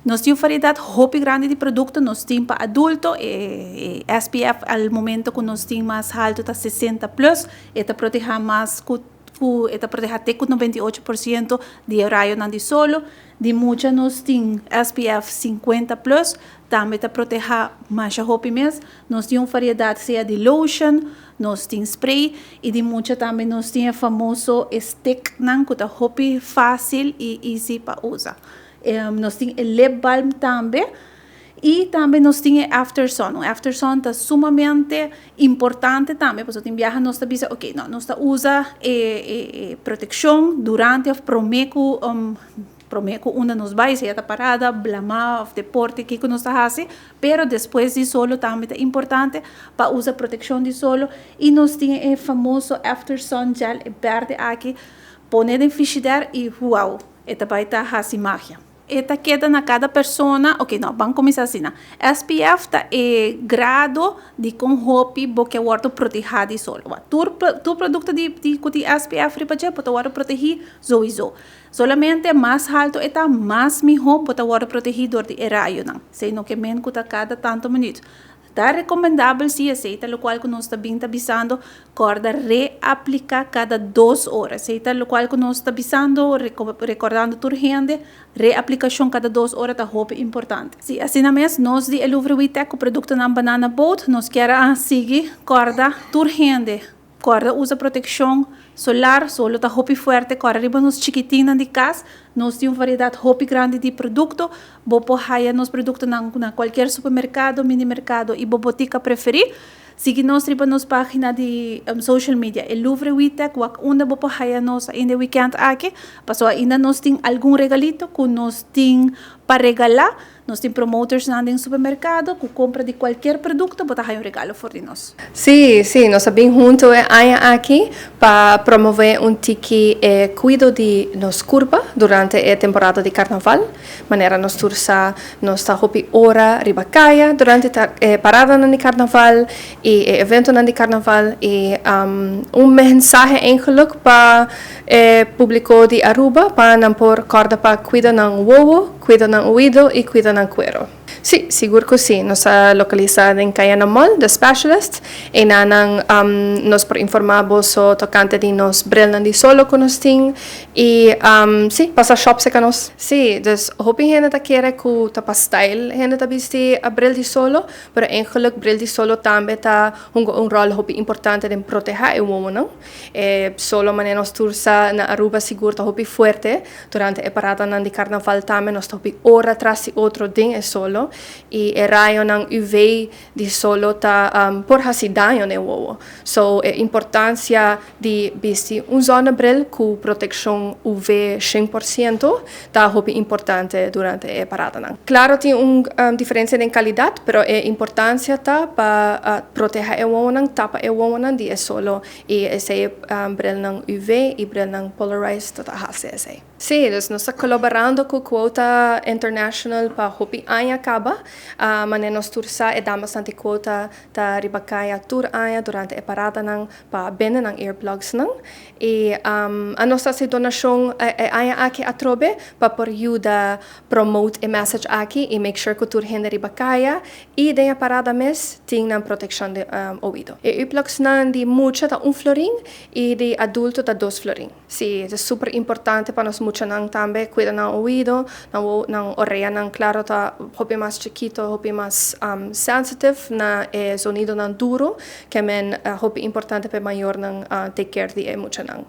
Nos tin un variedat hopi grandi di produkto, nos tin pa adulto, e SPF al momento ku nos tin mas haltu ta 60+, e ta protehá mas ku e ta protehá te ku 98% di e rayonan di solo. Di mucha nos tin SPF 50+, tambe ta protehá masha hopi mes. Nos tin un variedat sea di lotion, nos tin spray i di mucha tambe nos tin e famoso sticknan ku ta hopi fásil i easy pa usa. Nos tin e lip balm tambe i tambe nos tin e after sun. Un after sun ta sumamente importante tambe, pasobra tin biaha nos ta bisa, ok, no, nos ta usa e protekshon durante òf promé ku unda nos bai, sea ta parada, blamá òf deporte, kiko nos ta hasi, pero despues di solo tambe ta importante pa usa protekshon di solo i nos tin e famoso after sun gel, e bèrdè aki, pone den frigidaire i wow, e ta bai ta hasi magia. E ta keda na kada persona, ok, no, ban kuminsá asina. SPF ta e grado di kon hopi bo ke wòrdu protehá di solo. Tur produkto di ku tin SPF riba dje, bo ta wòrdu protegí sowieso. Solamente mas haltu e ta, mas mihó bo ta wòrdu protegí dor di e rayonan. Esei no ke men ku ta kada tantu minüt. Ta rekomendabel si esei ta lokual ku nos ta bin ta bisando, kòrda reapliká kada 2 ora. Esei ta lokual ku nos ta bisando, rekordando tur hende, reaplikashon kada 2 ora ta hopi importante. Si, asina mes, nos di Louvre Witec ku produktonan Banana Boat, nos kier a sigui kòrda tur hende, kòrda usa protekshon solar, solo ta hopi fuerte, kòrda riba nos chikitinnan di kas. Nos tin un variedat hopi grandi di produkto, bo por haya nos produktonan na kualkier supermerkado, mini merkado i bo botika preferí. Sigui nos riba nos página di social media, e Louvre Witec, wak unda bo por haya nos ainda weekend aki, paso ainda nos tin algun regalito ku nos tin pa regalá. Nos tin promoters nan den supermerkado, ku kompra di kualkier produkto, bo ta haya un regalo for di nos. Si, nos a bin huntu e aña aki pa promové un tiki e kuido di nos kurpa durante e temporada di karnaval. Manera nos tur sa, nos ta hopi ora riba kaya durante e parada di karnaval i e evento di karnaval i un mensahe eigenlijk pa e públiko di Aruba pa nan por kòrda pa kuida nan wowo, kuida nan oido i kuida nan kuero. Si, sigur ku si. Nos ta lokalisá na Cayana Mall, The Specialist. I nan nos por informá boso tokante di nos brilnan di solo ku nos tin. I si, pasa shop serka nos. Si, dus hopi hende ta kere ku ta pa style hende ta bisti a bril di solo, pero eigenlijk bril di solo tambe ta un ròl hopi importante den protehá e wowonan. E solo, manera nos tur sa, na Aruba sigur ta hopi fuerte durante e paradanan di karnaval tambe nos ta hopi ora tras di otro den e solo i e rayonan UV di solo ta por hasi daño na e wowo. So e importansia di bisti un zonnebril ku protekshon UV 100% ta hopi importante durante e paradanan. Klaro, tin un diferensia den kalidat, pero e importansia ta pa protehá e wowonan, tapa e wowonan di e solo i esei brilnan UV i brilnan polarized ta hasi esei. Si, dus nos ta kolaborando ku Quota International pa hopi aña kaba. Manera nos tur sa, e damasnan di Quota ta riba kaya tur aña durante e paradanan pa bende nan earplugsnan. I nos ta hasi donashon e aña aki atrobe pa por yuda promote e message aki i make sure ku tur hende riba kaya i den e parada mes tin nan protekshon di oido. E earplugsnan di mucha ta 1 florin i di adulto ta 2 florin. Si, ta super importante pa nos muchanan tambe kuida nan oido, nan oreanan klaro ta hopi mas chikitu, hopi mas sensitive na e zonidonan duru, ke men hopi importante pa mayornan take care di e muchanan.